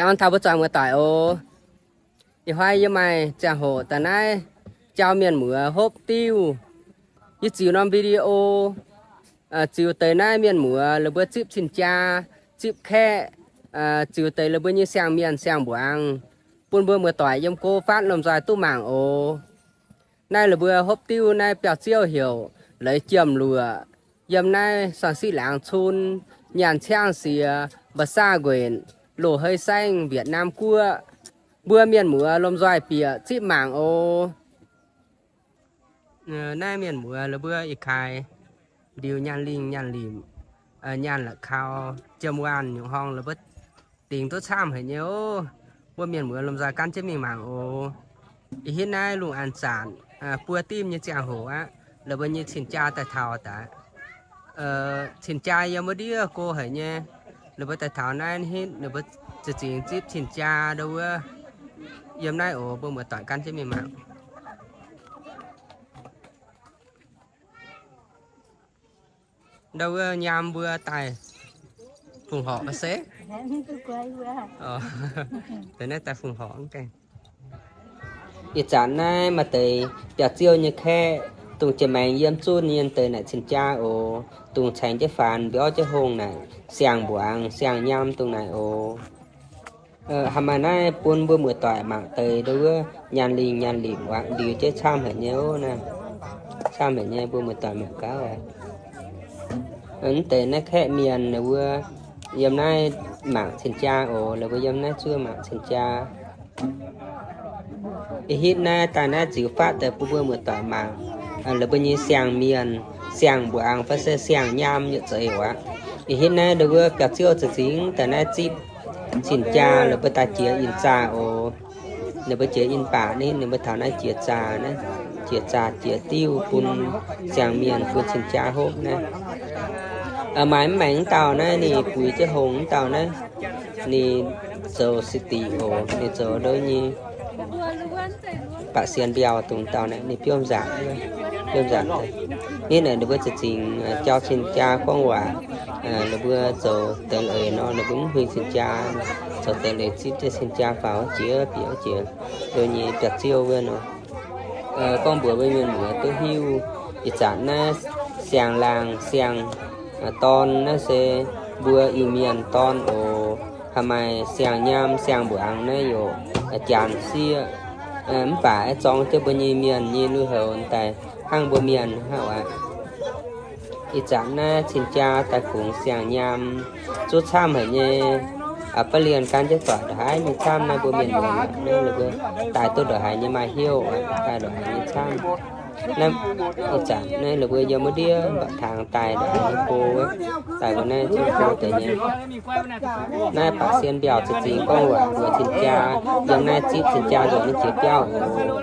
Aengx taux mbuo zuangx muoz-doic oc. Ih hnoi yie maaih ziangh hoc daaih naaiv jauv mienh muoz hopv diuv. Yie ziux norm video, ziux deix naaiv mienh muoz la'buo zipv cin-jaa, zipv kaeqv, ziux deix la'buo nyei siang-mienh siang-mbuangz, bun mbuo muoz-doic yiem go fatv lomh nzoih duqv mangc oc. Naaiv la'buo hopv diuv naaiv biauv-ziouv heuc Leiz Jiem Luoqc, yiem naaiv Suan Siqv Laangz Cun, Nyaanh Ciangv Siex, Mbaa Saa Nquenc, Loz Hei Saengv, Việt Nam Guoqv. Mbuo mienh muoz lomh nzoih bieqc zipv mangc oc. Naaiv mienh muoz la'buo ih kaaix ndiux nyaanh lingh nyaanh limc, nyaanh la'kau, jiem waanh nyungc horngh la'buo dingc duqv camv haic nyei oc. Mbuo mienh muoz lomh nzoih gan jienv mingh mangc oc. Ih hitv naaiv lungh aanx zanc buo dimv nyei ziangh hoc aqv, la'buo nyei cin-jaa daaih taux daaih. Cin-jaa yiem wuov ndiev go haic nyei. Ninh mbuo daaih taux naaiv hitv, ninh mbuo za'gengh zipv cin-jaa ndau wuov. Yiem naaiv oc, mbuo muoz-doic gan jienv mingh mangc. Ndau wuov nyaam mbuo daaih fongc horc se? Deix naaiv daaih fongc horc. Ih zanc naaiv maaih deix biauv-ziouv nyei kaeqv, dongh jiex maengx yiem zunv nyei deix naaic cin-jaa oc. Dongh caengx jienv faanx mbiorv jienv hongh naaic siang-mbuangz siang-nyaam dongh naaic oc. Haih maaih naaiv bun mbuo muoz-doic mangc deix ndau wuov nyaanh lingh nyaanh limc aqv, ndiux jienv camv haic nyei oc. Naaiv camv haic nyei, mbuo muoz-doic mangc gaax. Mv deix naaiv kaeqv mienh ninh mbuo yiem naaiv mangc cien-jaa oc. Ninh mbuo yiem naaiv zuov mangc cien-jaa. Ih hitv naaiv daaih naaiv ziux fatv daaih bun mbuo muoz-doic mangc ninh mbuo nyei siang-mienh, siang-mbuangz fai se siang-nyaam yietc zeiz oc aqv. Ih hitv naaiv ninh mbuo biauv-ziouv za'gengh daaih naaiv zipv cien-jaa, ninh mbuo daaih jiex in zaah oc. Ninh mbuo jiex in baac naaiv, ninh mbuo taux naaiv jiex zaah naaiv, jiex zaah jiex diuv bun siang-mienh bun cien-jaa hopv naaiv. Maaih mv maengx mv dauh naaiv ninh buix jienv hongh mv dauh naaiv, ninh zoux si dic oc. Ninh zoux ndou nyei baac sien mbiauh dongh dauh naaiv, ninh biomv nzaangc, biomv nzaangc. Nitv naaic ninh mbuo za'gengh jauv cien-jaa gorngv waac, ninh mbuo zoux deix leiz nor, ninh mbuo mv huingx cien-jaa, zoux deix leiz zipv jienv cien-jaa faaux jiex bieqc jiex ndou nyei biauv-ziouv wuov nor. Gorngv mbuox mbuo mienh muoz duqv hiuv, ih zanc naaiv siang-laangh siang-dorn naaiv se mbuo Iu-Mienh dorn oc. Haih maaih siang-nyaam siang-mbuangz naaiv yaac janx sieqv. Mv baac aengx zorng jienv mbuo nyei mienh nyei lui-houx daaih hnangv mbuo mienh hnangv aqv. Ih zanc naaiv cien-jaa daaih kungx siang-nyaam zuov camv haic nyei. Aa, ba'lienh gan jienv doic ndongc haaix nyei camv naaiv mbuo mienh muoz naaiv, ninh mbuo daaih duqv ndongc haaix nyei maaih hnyouv, daaih ndongc haaix nyei camv. Naaiv ih zanc naaiv ninh mbuo yiem wuov ndiev mba'taangx daaih ndongc haaix nyei go, daaih mbuo naaiv jienv go deix nyei. Naaiv baac sien mbiauh za'gengh gorngv waac mbuox cien-jaa, yiem naaiv zipv cien-jaa nzuonx naaiv jiex biauv oc.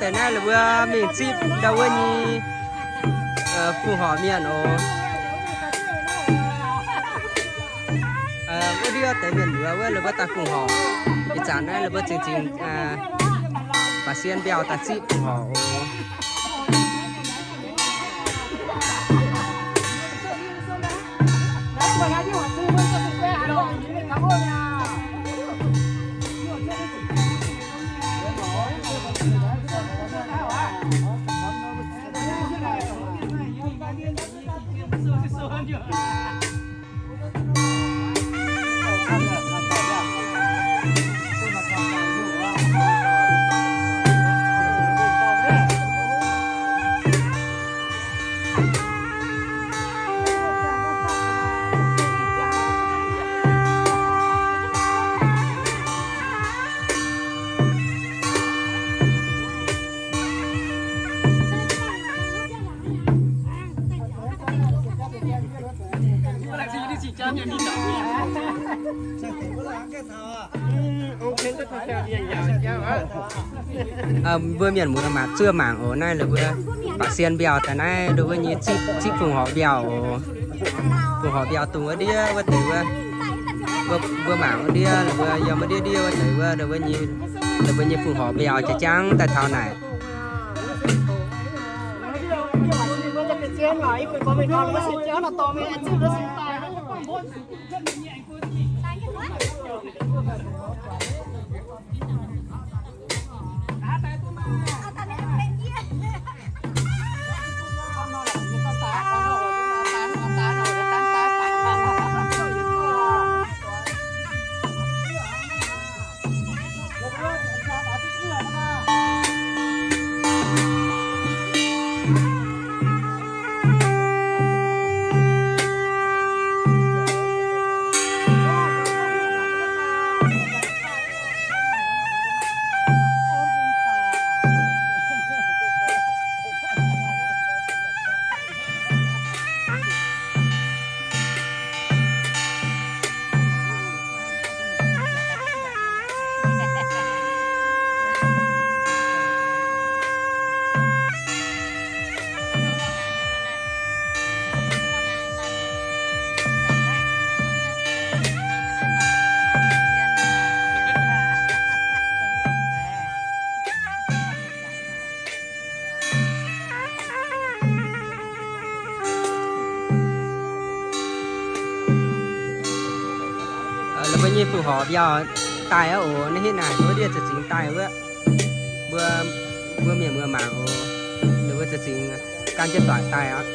Naaiv la'buo mingh zipv ndau wuov nyei fongc horc mienh oc. Wuov ndiev deix mienh muoz wuov la'buo daaih fongc horc. Ih zanc naaiv la'buo zingh zingh baac sien mbiauh daaih zipv fongc horc oc. Mbuo mienh muoz mangc zuov mangc oc. Naaiv la'buo baac sien mbiauh daaih naaiv ndau wuov nyei zipv fongc horc mbiauh oc. Fongc horc mbiauh dongh wuov ndiev wuov deix wuov. Mbuo mangc wuov ndiev la'buo yiem wuov ndiev ndiev wuov deix wuov, ndau wuov nyei, ndau wuov nyei fongc horc mbiauh jaax jangv daaih taux naaic. La'buo nyei fongc horc mbiauh daaih aqv oc. Naaiv hitv naaic mbuo ndiev za'zingx daaih wuov. Mbuo, mbuo mienh muoz mangc oc. La'buo za'zingx gan jienv doic daaih aqv.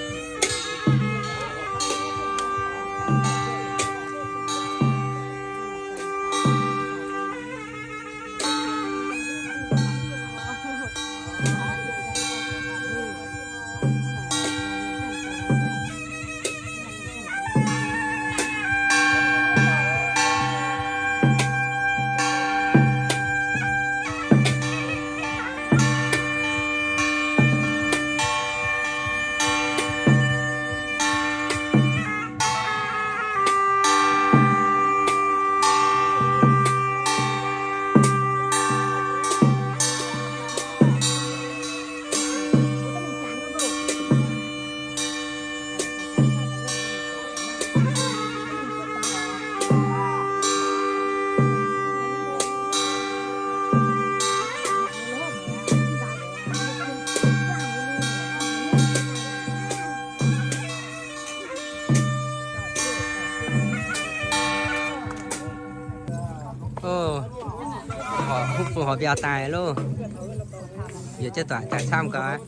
Fongc horc mbiauh daaih loh. Yietc jienv doic daaih camv gau aqv.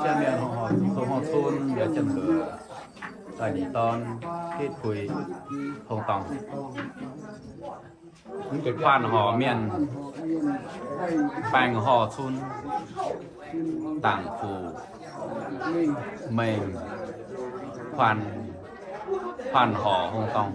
Sia mienh horc, horc cun yaac janx-heuc daaih ninh dorn hitv puix tong dorngh. Mv deix kuaanh horc mienh, baengh horc cun, dangc fuc mengh kuaanh. Huaanh horc hungh dorngh.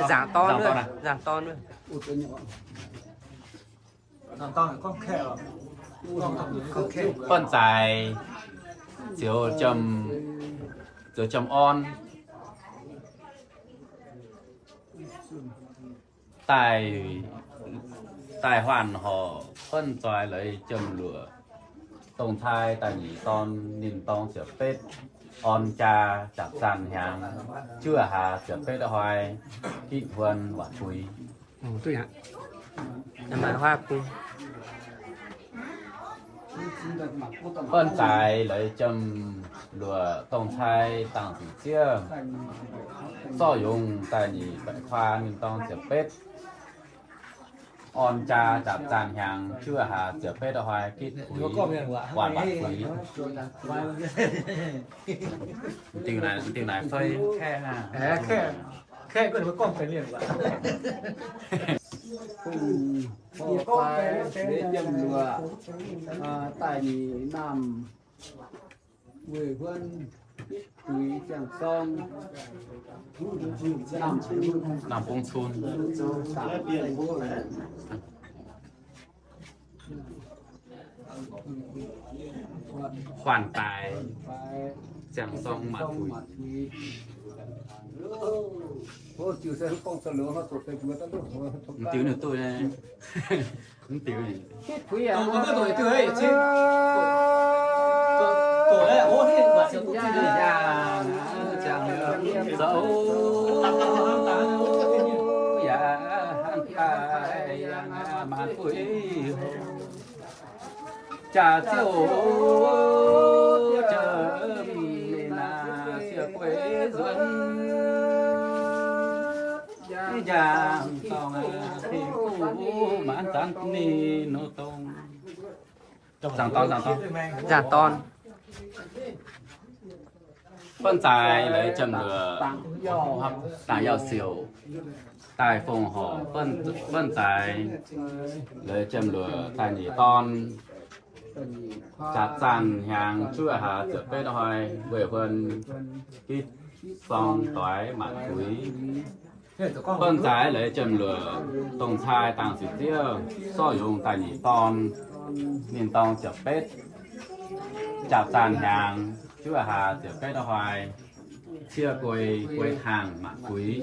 Nzaangc dorn, nzaangc dorn. Buonv-zaaix ziouc jiem, ziouc jiem orn. Daaih, daaih huaanh horc buonv-zaaix leiz jiem luoqc, dongh cai daaih nyeic dorn, ninh dorng ziepc betv, orn jaa jaax zaanh hnyangx juov hlaax ziepc betv hnoi, gitv huon waatc buix. Buonv-zaaix leiz jiem luoqc, dongh cai dangh ziqc ziev, sorv yungz daaih nyeic baeqc kuaa, ninh dorng ziepc betv, orn jaa jaax zaanh hnyangx juov hlaax ziepc betv hnoi, gitv buix, waatc waatc buix. Diuh naaic, diuh naaic fei. Bung horc fai leiz jiem luoqc, daaih nyeic naamh weih huon, gitv buix ziangh zorng, naamh bung cun. Huaanh daaih ziangh zorng maanc fuix. Mv diuh ninh duqv, mv diuh. Yangh zoux yangh hnangv daaih yangh maanc fuix. Jaax ziouc jiem ninh naaic sieqv gueix nzuonx, njang dorngx fingx guv maanc zanc ninh nor dongh. Nzaangc dorn, nzaangc dorn. Buonv-zaaix leiz jiem luoqc, dangc yauh siouc, daaih fongc horc. Buonv-zaaix leiz jiem luoqc, daaih nyeic dorn, jaax zaanh hnyangx juov hlaax ziepc betv hnoi, weih huon gitv zorng doix maanc fuix. Buonv-zaaix leiz jiem luoqc, dongh cai dangh ziqc ziev, sorv yungz daaih nyeic dorn, ninh dorng ziepc betv, jaax zaanh hnyangx juov hlaax ziepc betv hnoi, ciev guei, guei tangh maanc fuix.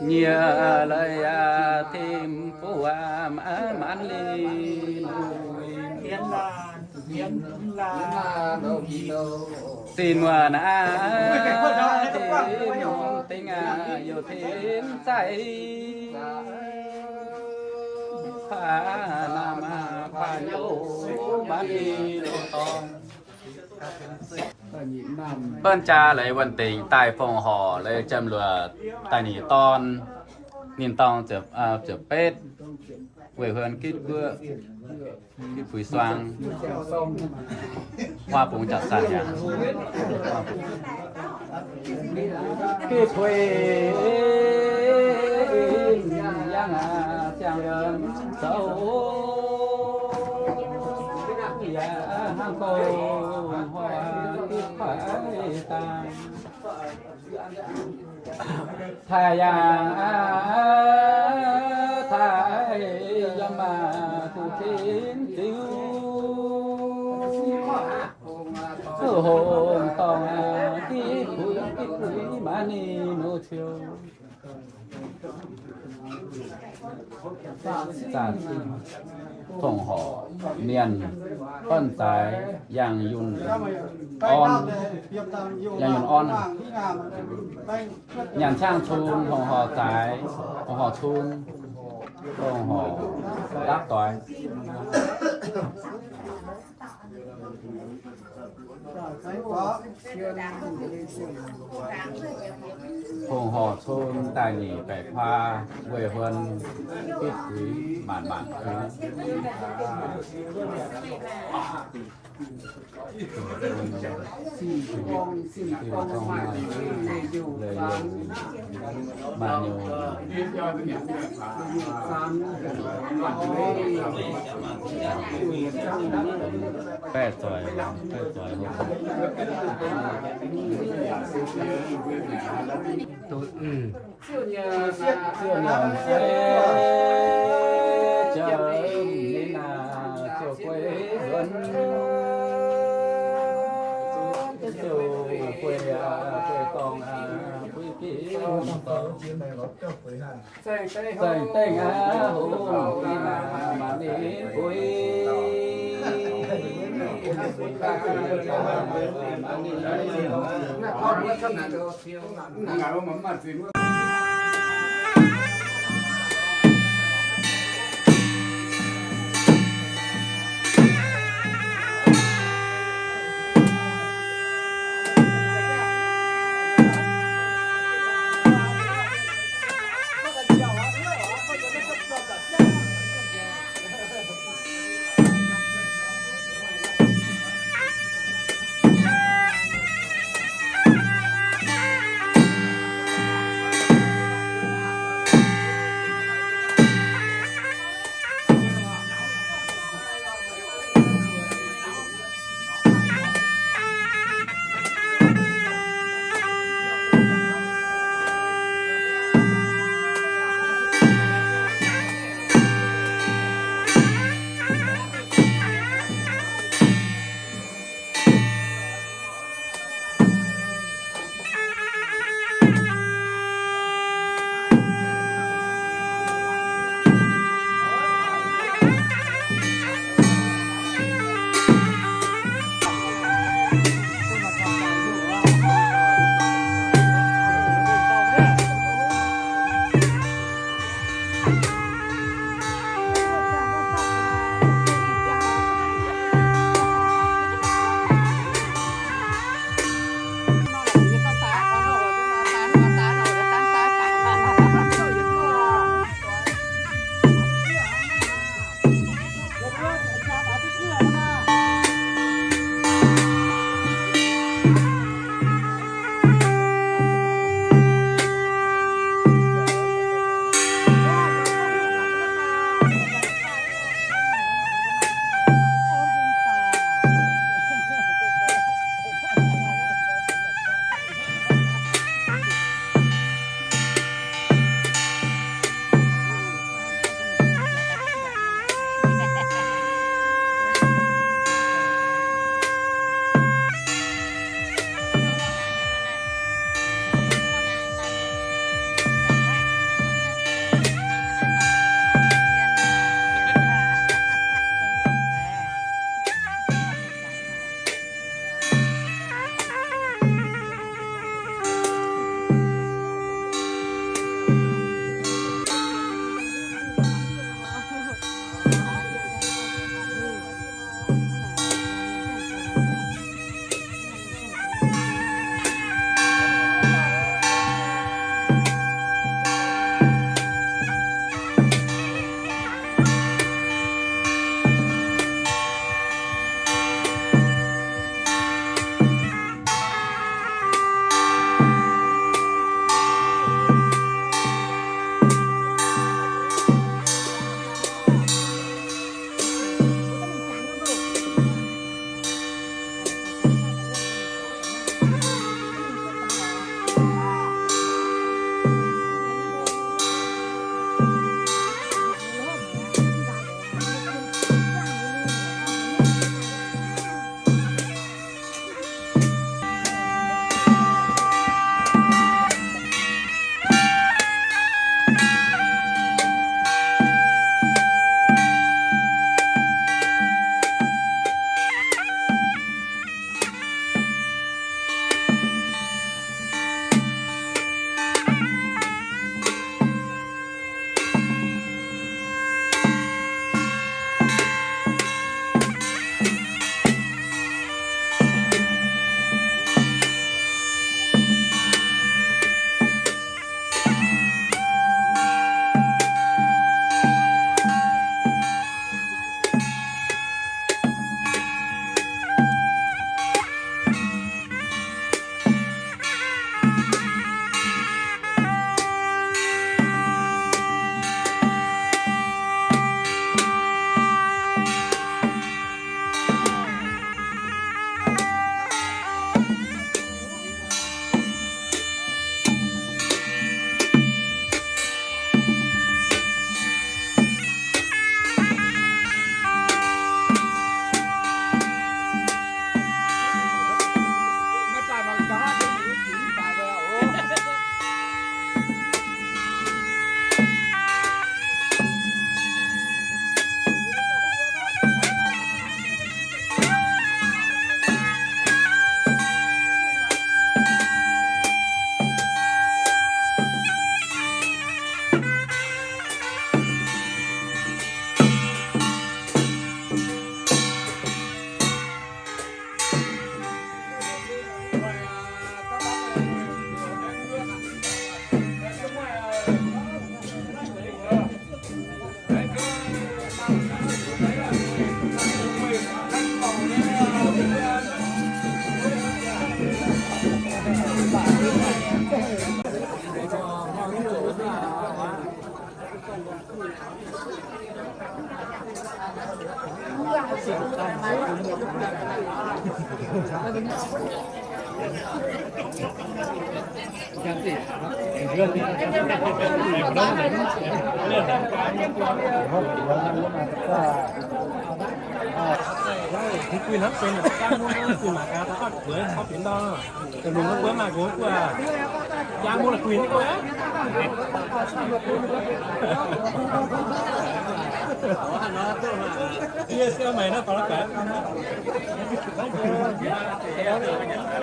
Nyiec leiz yaac tim buo maanc li. Sin muonz aav, dingh aav, youc tin zaiv, kuaaiv naamh kuaaiv youh maanc li loz-dorngh. Buonv jaa leiz wuonh dingc daaih fongc horc leiz jiem luoqc daaih nyeic dorn, ninh dorng ziepc betv, weih huon gitv guoqv, gitv puix suang, huaav bungx jaax zaanh hnyangx. Gitv puix yangh ziangh yiem zoux. Yaac hnangv dongh hoc duqv kuaaiv daaih. Taaih yaangh aqv, taaih yiem maah duqv tin ziux. Zuqc hungh dorngh aqv, diqv buix diqv buix maaiz ninh nor ciou. Zaah zinh, tongh horc mienh, gorn zaaix yangh yunh orn, yangh yunh orn. Nyanc ciangv cun, hungh horc zaaix, hungh horc cun, hungh horc lapv doix. Hungh horc cun daaih nyic baeqc kuaa, weic huon bitv buix maanc maanc kuv. Maaih nyungc baeqc zoih, baeqc zoih. Ziouv nyei, ziouv nyei, ziouv nyei, ziouv guei wuonv, ziouv guei aqv, guei dorngh aqv, guei ginv dorngh. Saeng-saeng aqv, hungh ginv aqv, maanc ninh buix.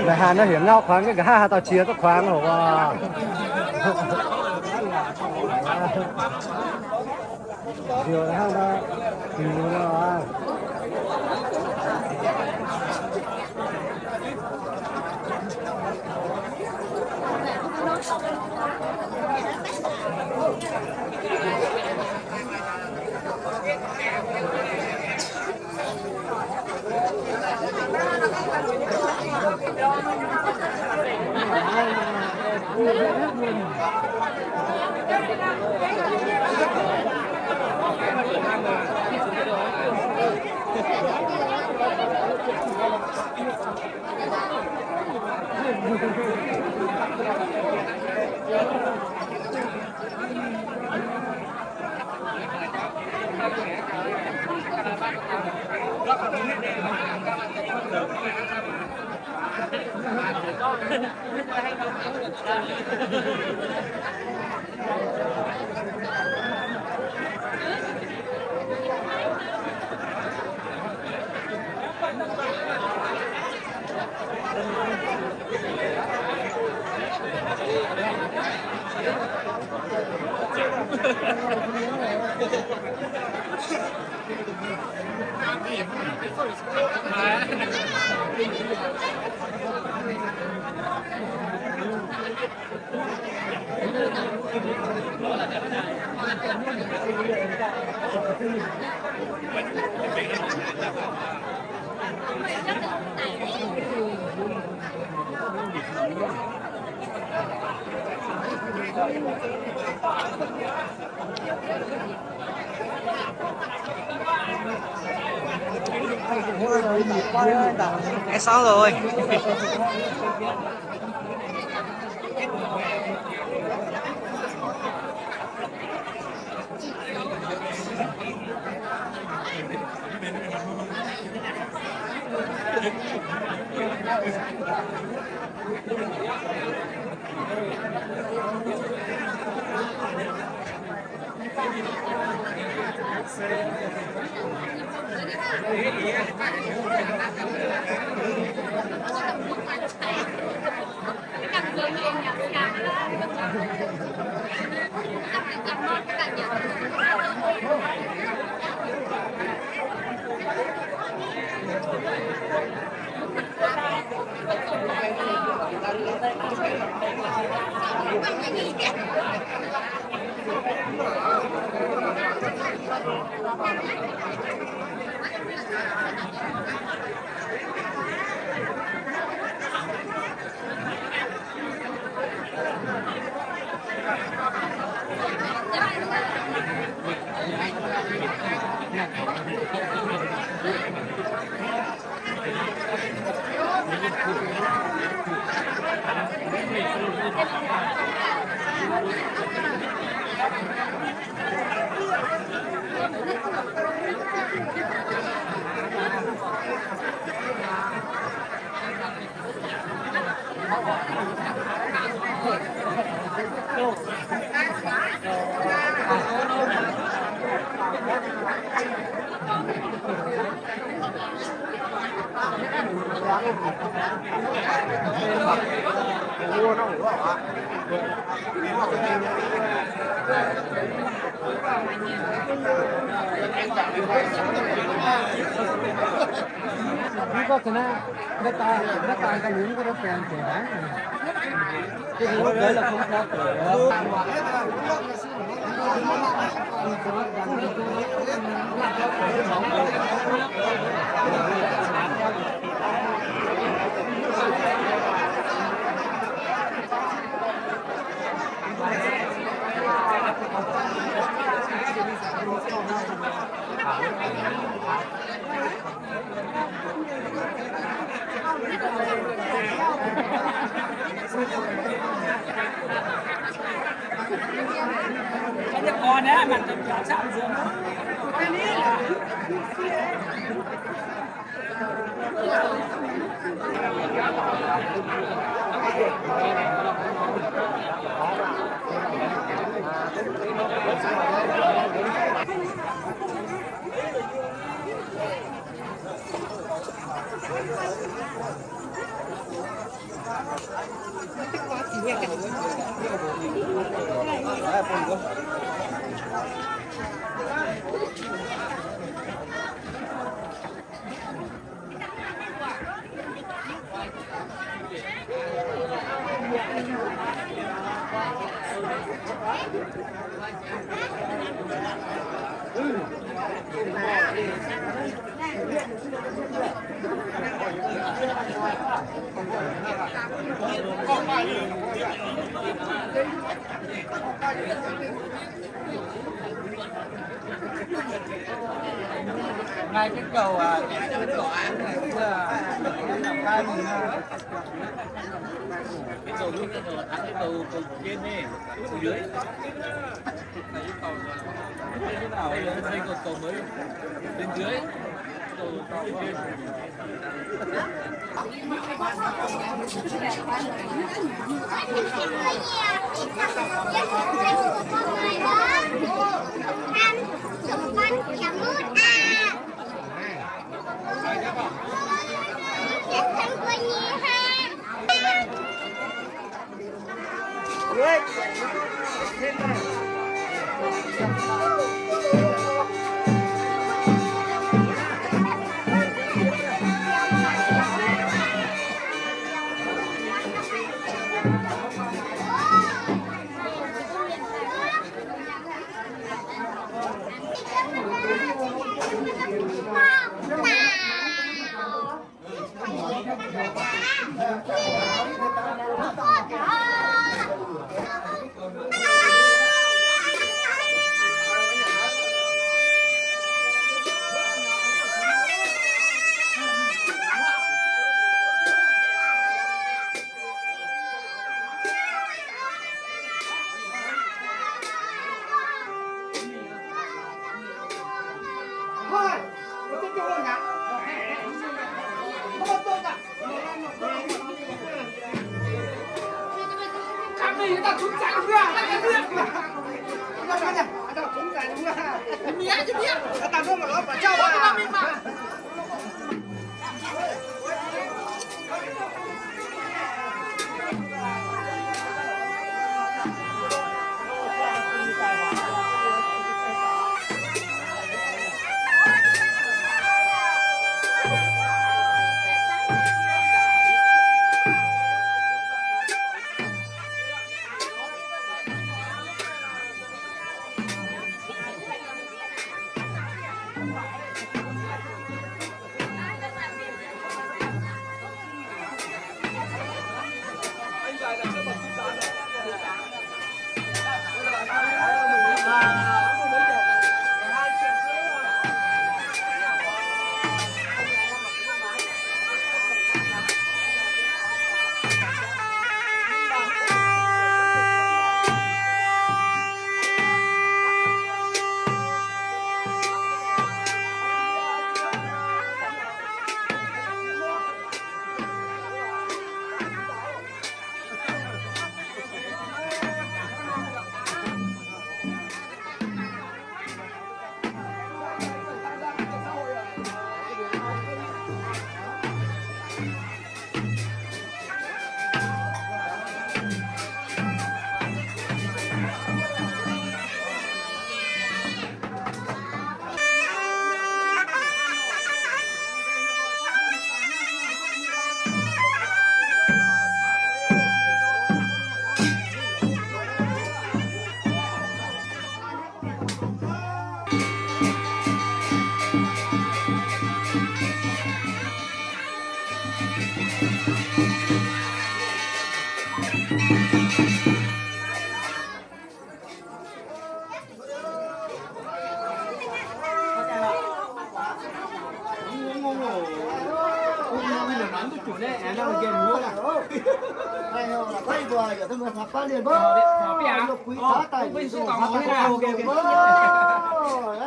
La'haaix nor heuc ngau kuangx, nqa'haav haaix dauh qiex duqv kuangx oc. Nziouc hnangv nor, nziouc nor. Ê, xong rồi. Nqaai jienv gouh aqv, jienv gouh aqv, nqaai mingh aqv.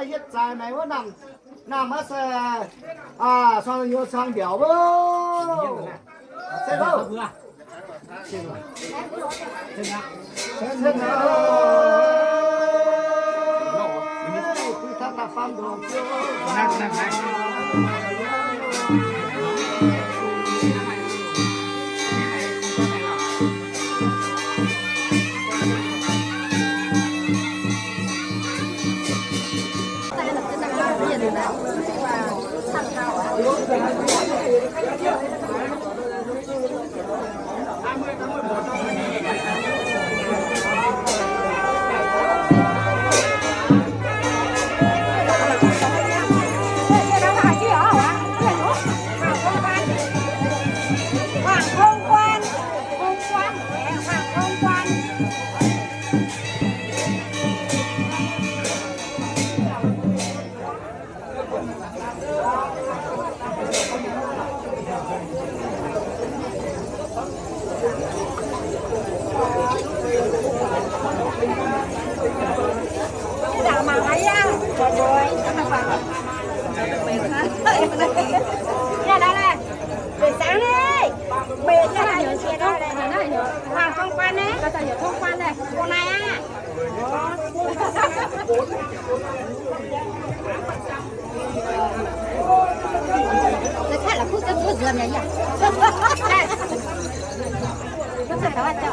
Hietv zaaix maengx wuov nangh, nangh maiv se, suang nyouz cang mbiaauc wuov. Mbuo naaiv aqv.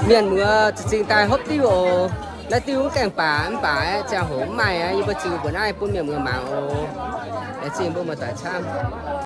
Mienh muoz za'gengh daaih hopv diuh oc. Naaiv diuh mv gaengh baac mv baac ziangh hoc mv maaih aqv. Yie mbuo ziux mbuo naaiv bun mienh muoz mangc oc. Laengz zingh mbuo muoz-doic camv.